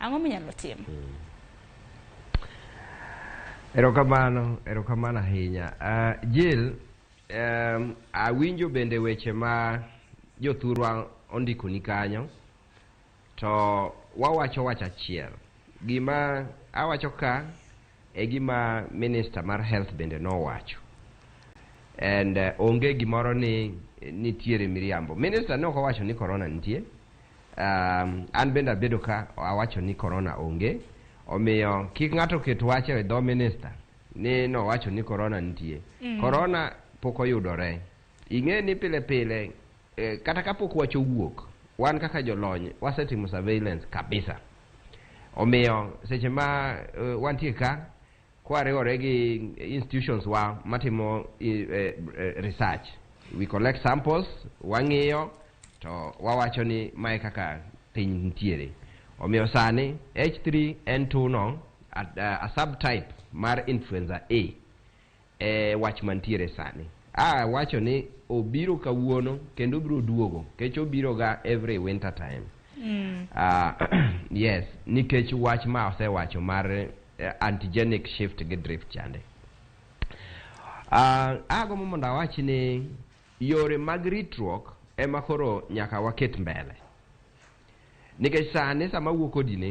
Ang'o minyalo tim? Erokamano, erokamano ahinya. Jill, awinjo bende weche ma jothurwa ondikoni kanyo, to wawacho wach achiel. Gima awacho ka e gima Minister mar Health bende nowacho. And onge gimoro ni nitiere miriambo. Minister ne ok owacho ni corona nitie. An bende abedo ka awacho ni corona onge. Omiyo kik ng'ato ket wach e dho minister ni nowacho ni corona nitie. Corona pok oyudore. Ing'e ni pile pile kata kapok wach owuok, wan kaka jolony wasetimo surveillance kabisa. Omiyo seche ma wantie ka kwariwore gi institutions wa matimo research, we collect samples, wang'iyo to wawacho ni mae kaka piny nitiere. Omiyo sani H3N2 no a subtype mar influenza A e wach mantiere sani. A wacho ni obiro kawuono kendo obiro duogo nikech obiro ga every winter time. Yes, nikech wach ma osewacho mar antigenic shift gi drift chande. Agombo mondo awach ni yore mag ritruok ema koro nyaka waket mbele. Nikech sani sama awuo kodi ni